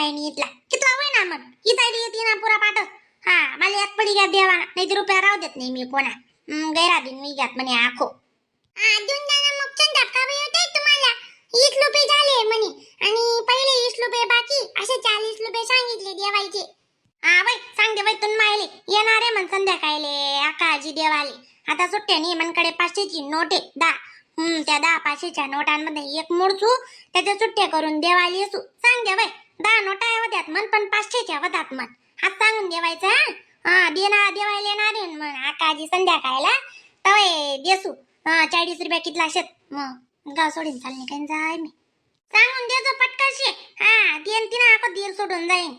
काही नाही. इथला कितला होय ना मग इथं येते ना पुरा पाठ. हा, मला यात पडी घ्या देवाना, नाही तर रुपया राहू देत नाही मी कोणा. गैरा दिन मी घ्यात म्हणे आखो. हा, देऊन द्या ना मग. चंदा का होते तुम्हाला? 20 रुपये झाले म्हणे आणि पहिले 20 रुपये बाकी, असे 40 रुपये सांगितले देवायचे. हा बाई, सांगते बाई तुन मायले. येणार आहे म्हण संध्याकाळले आकाजी देवाले. आता सुट्ट्या नाही मनकडे. 500ची नोट आहे 10. त्या 10 500च्या नोटांमध्ये एक मोडसू, त्याच्या सुट्ट्या करून देवाली असू. सांग दे बाई, 10 नोटा होत्यात म्हण, पण 500च्या होतात म्हण. हात सांगून देवायचं. हा हा, देणार देवायला येणार आहे म्हण आकाजी संध्याकाळला, तवय देसू. हा, 40 रुपये कितला शेत मग गाव सोडीन चालणे काही जाय मी. सांगून देजो पटकनशी. हा, देन तिनं आको दीर सोडून जाईन.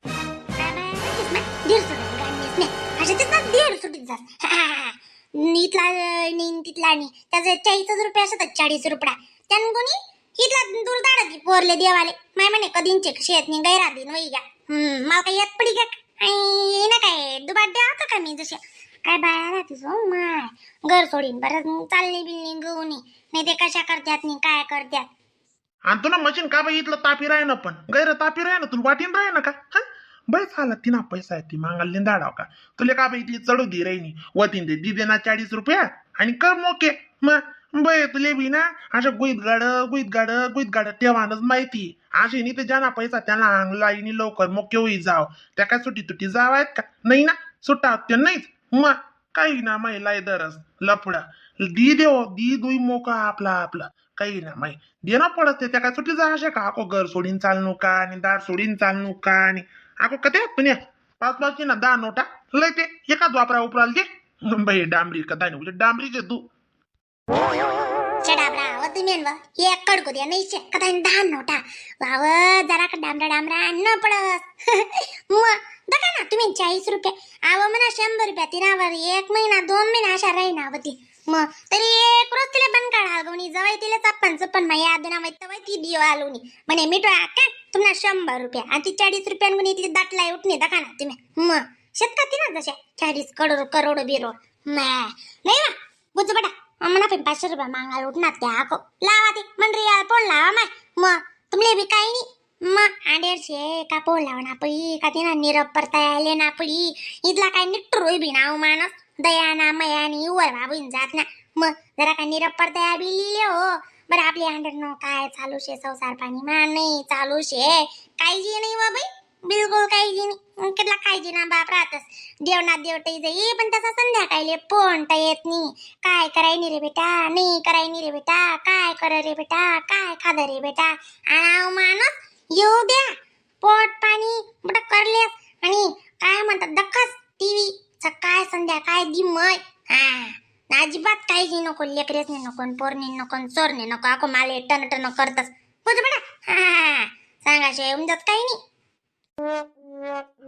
काय बाय, दीर सोडून गाणीच नाही अशा तिथं दीर सुटीत जास. इथला नाही, तिथला नाही. त्याचे 40 रुपये असतात, 40 रुपया त्यानं कोणी इथला दूर दाडा पोरले देवाले. माय म्हणे कधींचे शेत नाही गैरा दिन वही घ्या. मला काही येत पडी का आणि ना काय दुबार द्या होतं का मी जसे काय बाया राहतेस हो माय. घर सोडीन बरं चालली बिलनी गहूनी नाही, ते कशा करत्यात नाही काय करत्यात. आणि तुला मशीन का बाई इथलं तापी राही ना, पण गैर तापी राही ना, तुला वाटीन राही ना का? हा बाई, झाला तिना पैसा आहे ती मांगाल दाडाव का तुला? का बाई इथली चढू दे राहिनी वतीन दे दी ना 40 रुपया आणि कर मोके मग. बाई, तुले बी ना अशा गुईत गाड गुईत गाड गुईत गाड तेव्हानच माहिती. अशी नाही ते ज्यांना पैसा त्यांना अंगला आणि लवकर मोके होई जाव. त्या काय सुटी तुटी जाव आहेत का? नाही ना, सुट्टा ते नाहीच मग काही ना. माई दरस लफडा दी देव दी दुई मोका आपला आपला काही ना माई दे ना पडत ते. त्या काय सुट्टी जा अशा का? आको घर सोडीन चालनू का आणि दार सोडीन चालनू का? आणि आको कते पण पाच पाचची ना 10 नोटा लय ते एकाच वापरा उपराल दे बाई. डांबरी कदा नाही, डांबरीचे तू. चडाबरा व तुम्ही व एक कडकू द्या नाही शे कदा 10 नोटा वाव जरा का डांबरा डांबरा न पडस. मग बघा ना तुम्ही 40 रुपये आव म्हणा, 100 रुपया तिनावर एक महिना 2 महिना अशा राहीना ती. मग तरी एक रोज तिला बन काढा गवणी जवाई तिला चप्पन चप्पन मग या दिना माहित तवाय ती दिवा आलोनी म्हणे मिठो का तुम्हाला 100 रुपया आणि ती 40 रुपयांगुनी इथली दाटलाई उठणे. दका ना तुम्ही मग शेतका ना जशा 40 करोड करोड बिरोड नाही वा बुज बटा. म्हणा पण 500 रुपये मागायला उठणार त्या आको लावा ते मन रियाल फोन लावा माय. मग तुमले बी काही नाही मग आंडेरशे का फोन लावा ना पई का तिना निरप परता यायले ना पडी. इथला काय निट्टू रोय बी नाव माणस दया ना मयानी वर बाबून जात ना. मग जरा काय निरप परता या बी लिहिले हो. बरं, आपले आंडर नो काय चालू शे संसार पाणी मा? नाही चालू शे काळजी नाही वा बाई, बिलकुल काळजी नाही. कितला काळजी ना बाप राहतस देवनाथ देवटई जाई, पण तसा संध्याकाळी फोन तर येत नाही. काय कराय रे बेटा, नाही कराय रे बेटा, काय कर रे बेटा, काय खाद रे बेटा? आणाव माणूस येऊ द्या पोट पाणी मोठं करलेस आणि काय म्हणतात दक्कस टीव्ही सकाळ संध्याकाळ दिमय. हा, अजिबात काळजी नको, लेकरेच नाही नको, पोरणी नको, चोरणे नको. आको माले टन टन करतस बुज बेटा. हा, सांगा येऊन जात काही नाही.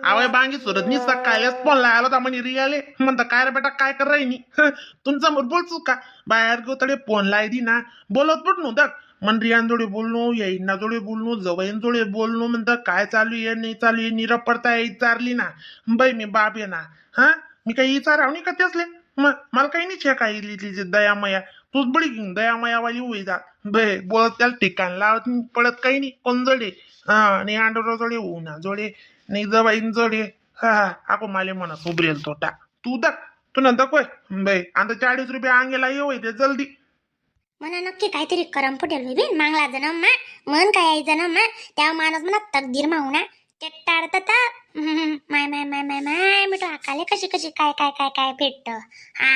आवय बांगी सुरत नी सकाळीच फोन लायला होता म्हणे रियाले. म्हणता काय रे बेटा, काय कर राहिनी? तुमचा बोलचू का बाहेर गोतडे फोन लाय दी ना बोलत पण नु दक मन रियान जोडे बोलणू, येईना जोडे बोलणू, जवळीन जोडे बोलणू. म्हणता काय चालू आहे नाही चालू आहे, निरप पडता विचारली ना बाई. मी बाप आहे ना. हा, मी काही विचाराव नाही का त्यासले? मग मला काही नाही छे काही लिहिली दया मया. तूच बडी दया मयावाली होई जा बे. बोलत त्याला ठिकाण लावत नाही, पडत काही नाही कोण जोडे. हा, आणि आंडोरा जोडे होऊ ना जोडे नाही जवाईन जोडे. हा हा, आको माले म्हणा उभरेल तोटा तू दक तू ना दकोय बाई. आता 40 रुपये अंगेला येऊ ते जल्दी. म्हणा नक्की काहीतरी करम फुटेल होई मांगला जन्म मा मन काय जन्म मा त्या माणूस म्हणा तकदीर माहू ना चट्टाडत. माय माय माय माय माय मिठो आकाले कशी कशी काय काय काय काय भेटत. हा,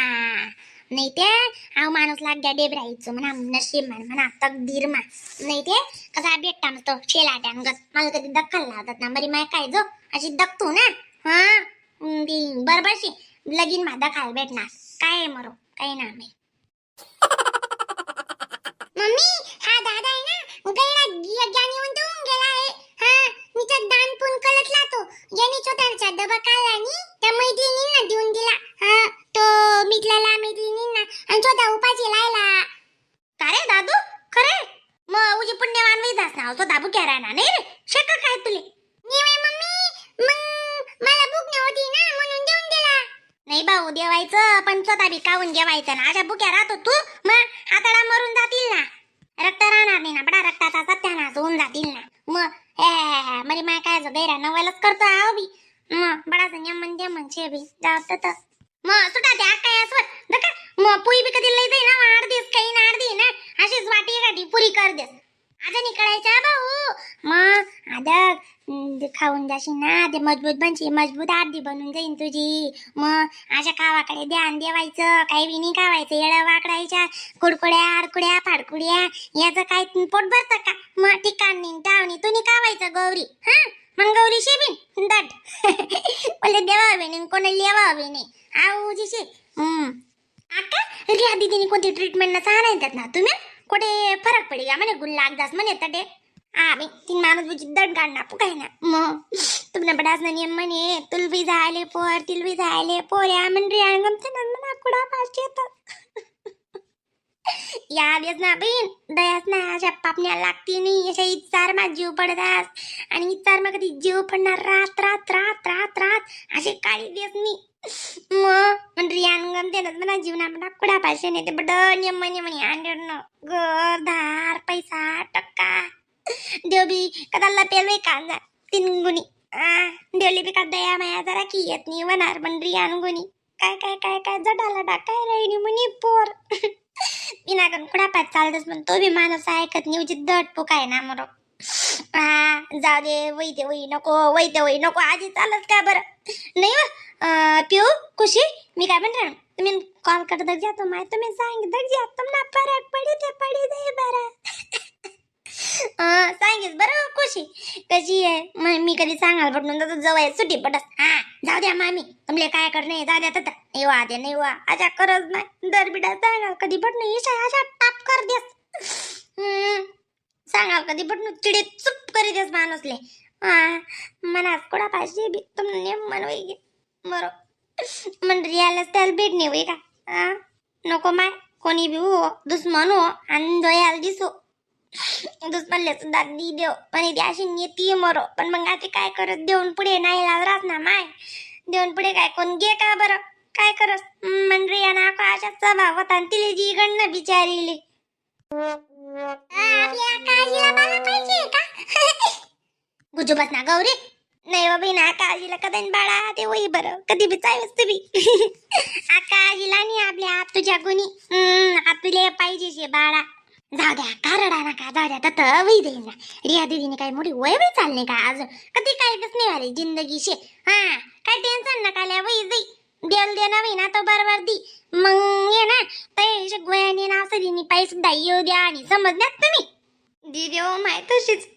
नाही ते हा माणूस लाग गया डेबराईचं म्हणा नशीब मान म्हणा तकदीर मा नाही ते कसा भेटता मस्त शेलाट्यान गत. मला कधी दखल लावतात ना बरी माय काय जो अशी दखतो ना. हा, ती बरोबरशी लगीन मा दखाल भेटणार काय मरो काही ना नाही. मम्मी, हा दादा आहे ना गैरा ज्ञानी होऊन गेला आहे. हा नीचा दान पुन कलत लातो. याने स्वतःचा डबा काढला आणि त्या मैत्रिणींना देऊन दिला. हा, तो मिटला मैत्रिणींना आणि स्वतः उपाशी लायला. का रे दादू, खरे मग उजी पुण्यवान वैदास ना स्वतः भुक्या राहणार नाही रे शक काय तुले? नाही मम्मी, मग मला भूक नव्हती ना म्हणून देऊन दिला. नाही भाऊ, देवायचं पण स्वतः बी काऊन जेवायचं ना. अशा भुक्या राहतो तू मग हाताळा मरून जातील ना, रक्त राहणार नाही ना बडा, रक्ताचा सत्यानाश होऊन जातील ना मग. हे काटी काटी पुरी कर देस. आता निकळायचा भाऊ. मग आदक ते खाऊन जाशील ना ते मजबूत बनशी, मजबूत आधी बनून जाईन तुझी. मग अशा खावाकडे ध्यान देवायचं, काही बी नाही खावायचं. येळं वाकडायच्या कुडकुड्या आडकुड्या फाडकुड्या याचं काय पोट भरतं का? मग ठिकाण नाही टावणी तुम्ही खावायचं गौरी. हा मग गौरी शेबीन दाट बोले देवा बी नाही, कोणाला लेवा बी नाही आऊ जिशे. आका रिया दीदीने कोणती ट्रीटमेंट ना सहा नाही ना तुम्ही कुठे फरक पडी का म्हणे? गुल लाग जास म्हणे तटे. हा बाई तीन माणूस बुजी दट गाडना पुकाय ना. मग तुमना बडास ना नियम म्हणे तुल बी झाले पोर तिल बी झाले पोर या म्हण रिया गमते ना म्हणा कुडा पाच येतात या बेस ना बहीण दयास ना अशा पापण्या लागती नाही. अशा इचार मा जीव पडतास आणि इचार मा कधी जीव पडणार रात रात रात रात रात असे काळी देस मी. मग पण रियान गमते ना म्हणा जीवना म्हणा कुडा पाचशे नाही ते बड नियम म्हणे म्हणे अंडर घर धार पैसा टक्का देव बी कदाला पेलवे कांदा तीन गुणी आ देवली बी का दया माया जरा की येत नाही वनार. पण रियान गुणी काय काय काय काय जडाला टाकाय राहिनी म्हणी पोर विनाकारण कुडा पाच चालतच पण तो बी माणूस ऐकत नाही. उचित दट पुकाय ना मरो. हा जाऊ दे, वही ते वही नको, वही ते वही नको. आजी चालत का बरं नाही व पिऊ खुशी. मी काय म्हणते, तुम्ही कॉल कर दग जातो माय तुम्ही सांग दग जा तुमना फरक पडी ते पडी दे बरं. सांगेस बरं खुशी कशी आहे. मग मी कधी सांगाल पडून जातो जवळ सुट्टी पडस. हा जाऊ द्या मामी, तुमले काय करणे जाऊ द्या तत नाही वा दे नाही वा अशा करत नाही दरबिडा सांगाल कधी पडणं ईशा अशा टाप कर देस. सांगाल कधी पडणं चिडे चुप करी देस माणूसले. हा मनास कोडा पाहिजे बी तुम नेम मनवाई बरो मन रियालाच त्याला भेटणे होई का. हा नको माय कोणी बी हो दुश्मन हो आणि दयाल दिसो दुश्मनले सुद्धा दी देव पण ती अशी नेती मरो. पण मग आता काय करत देऊन पुढे नाही लावरास ना माय देऊन पुढे काय कोण घे का बरं काय करस मन रिया ना अशा स्वभाव होता आणि तिले जी गणना बिचारीले. आपल्या काळजीला बाला पाहिजे का गुजू बस ना गौरी. नाही बाबा ना काळजीला कधी बाळा ते वही बरं कधी बी चालच तुम्ही आकाजीला आणि आपल्या आत तुझ्या गुणी आतुले पाहिजे शे बाळा. जाऊ द्या का रडा नका, जाऊ द्या तत वही देईन ना. रिया दीदीने काही मोठी वय वय चालणे का अजून कधी काय नाही वाली जिंदगी शे. हा काय टेन्शन नका ल्या वही जाई देल दे ना ना तो बरोबर दी मग ये ना ते गोयाने ना असं पायी सुद्धा येऊ द्या आणि समजण्यात तुम्ही दिदी हो माय तशीच.